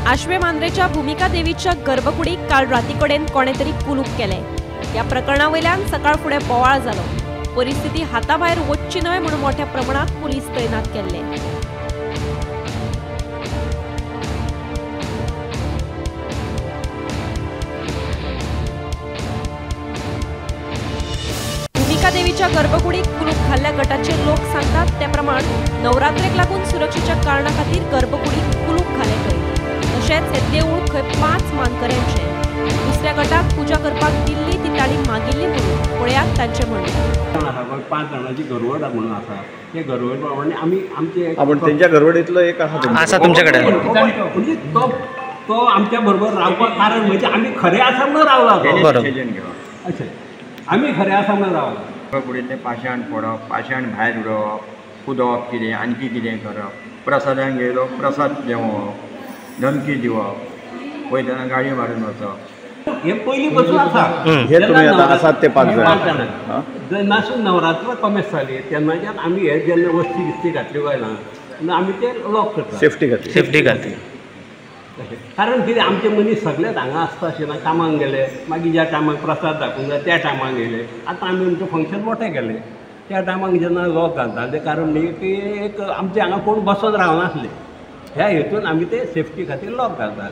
आश्वे मांद्रेच्या भूमिका देवीच्या गर्भकुडीक काल रातीकडेन कोणे तरी कुलूप केलें। ह्या प्रकरणा वयल्यान सकाळ फुडें बोवाळ जालो। परिस्थिती हाताभायर वचची न्हय म्हणून मोठ्या प्रमाणात पुलीस तैनात केल्ले। भूमिका देवीच्या गर्भकुडीक कुलूप घाल्ल्या गटाचे लोक सांगतात त्या प्रमाण नवरात्रेक लागून सुरक्षेच्या कारणा खातीर गर्भकुडीक कुलूप घाले खंय। तशेंच हे देवूळ खंय 5 मानकऱ्यांचे। दुसऱ्या गटाक पूजा करपाक दिल्ली ती तांणी मागिल्ली म्हणून पळयात तांचें म्हणणें। 5 जाणांची घरवड म्हणून आसा, ते घरवड प्रमाणे आमी आमचे आपण तेंच्या घरवडीतलो एक आसा तुमचे कडेन, म्हणजे तो आमच्या बरोबर रावपाक कारण म्हणजे आमी खरे आसा म्हणून रावला। अच्छा, आमी खरे आसा म्हणून रावला। कुडींतलें पाशाण फोडप, पाशाण भायर उडोवप, कुदोवप, कितें आणखी कितें करप, प्रसादान गेलो प्रसाद घेवप, धमकी दिवप, वयतना गाडी मारून वचप, हे पयलीं पासून आसा। हे तुमी आतां आसात ते 5 जाण जेन्नासून नवरात्र कमेस जाली तेन्नाच्यान आमी हे जेन्ना वस्ती बिस्ती घातल्यो काय ना तेन्ना आमी ते लॉक करता, सेफ्टी खातीर। सेफ्टी खातीर कारण कितें आमचे मनीस सगळेच हांगा आसता अशें ना, कामाक गेले मागीर ज्या टायमाक प्रसाद दाखोवंक जाय त्या टायमाक गेले। आतां आमी आमचें फंक्शन मोठें केलें त्या टायमाक जेन्ना लॉक घालता तें कारण न्ही की एक आमचे हांगा कोण बसोन रावनासले, ह्या हेतून आमी ते सेफ्टी खातीर लॉक घालतात।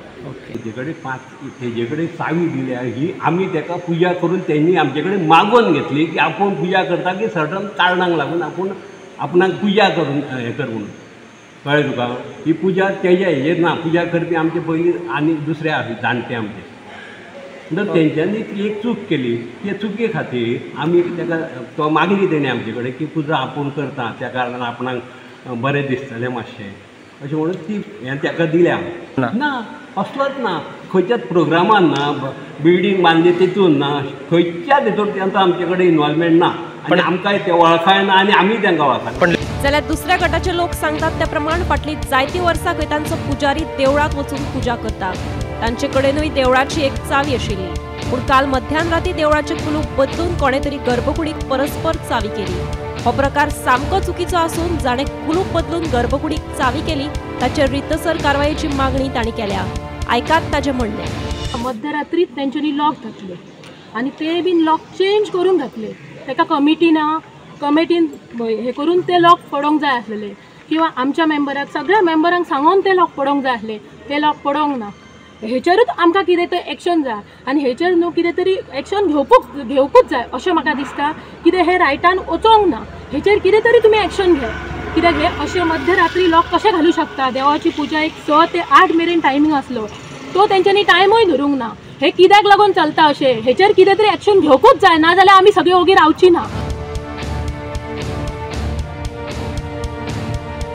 तेजे कडेन 5 तेजे कडेन चावी दिल्या ही आमी तेका पुजा करून तेणी आमचे कडेन मागोवन घेतली की आपूण पुजा करता की सर्टन कारणांक लागून आपूण आपणाक पुजा करून हें कर म्हणून, कळ्ळें तुका? ही पुजा तेज्या हेजेर ना, पुजा करपी आमचे पयलीं आनी दुसरे आसा जाणटे आमचे, म्हणटच तेंच्यांनी ती एक चूक केली, ते चुके खातीर आमी तेका तो मागली तेणी आमचे कडेन की पुजा आपूण करता त्या कारणान आपणाक बरें दिसतलें मातशें अशें म्हणून ती हें तेका दिल्या। ना असलोच ना, खंयच्याच प्रोग्रामान ना, बिल्डींग बांदली तितून ना, खंयच्याच हितून तेंचो आमचे कडेन इनवॉल्वमेंट ना आनी आमकांय ते वळखाय ना आनी आमी तेंकां वळखना। जाल्यार दुसऱ्या गटाचे लोक सांगतात त्या प्रमाण फाटलीं जायतीं वर्सां खंय तांचो पुजारी देवळांत वचून पुजा करता। तांचे कडेनूय देवळाची एक चावी आशिल्ली, पूण काल मध्यान राती देवळाचें कुलूप बदलून कोणे तरी गर्भकुडीक परस्पर चावी केली। हो प्रकार सामको चुकीचो आसून जाणें कुलूप बदलून गर्भकुडीक चावी केली ताचेर रितसर कारवायेची मागणी तांणी केल्या। आयकात ताचें म्हणणें। मध्यरात्रीत तेंच्यांनी लॉक घातले आनी ते बीन लॉक चेंज करून घातले। ताका कमिटी ना, कमिटीन हे करून ते लॉक पडोंक जाय आसलेले किंवा आमच्या मेंबराक सगळ्या मेंबरांक सांगून ते लॉक पडोंक जाय आसले, ते लॉक पडोंक ना। हेचेरूच आमकां कितें तरी एक्शन जाय आनी हेचेर न्हू कितें तरी एक्शन घेवपूच जाय अशें म्हाका दिसता। कितें हे रायटान वचोंक ना, हेचेर कितें तरी तुमी एक्शन घे। कित्याक हे अशें मध्यरात्री लॉक कशें घालूं शकता? देवाची पुजा एक 6 ते 8 मेरेन टायमींग आसलो तो तेंच्यांनी टायमूय धरूंक ना। हे कित्याक लागून चलता अशें? हेचेर कितें तरी एक्शन घेवपूच जाय, ना जाल्यार आमी सगळीं ओगी रावची ना।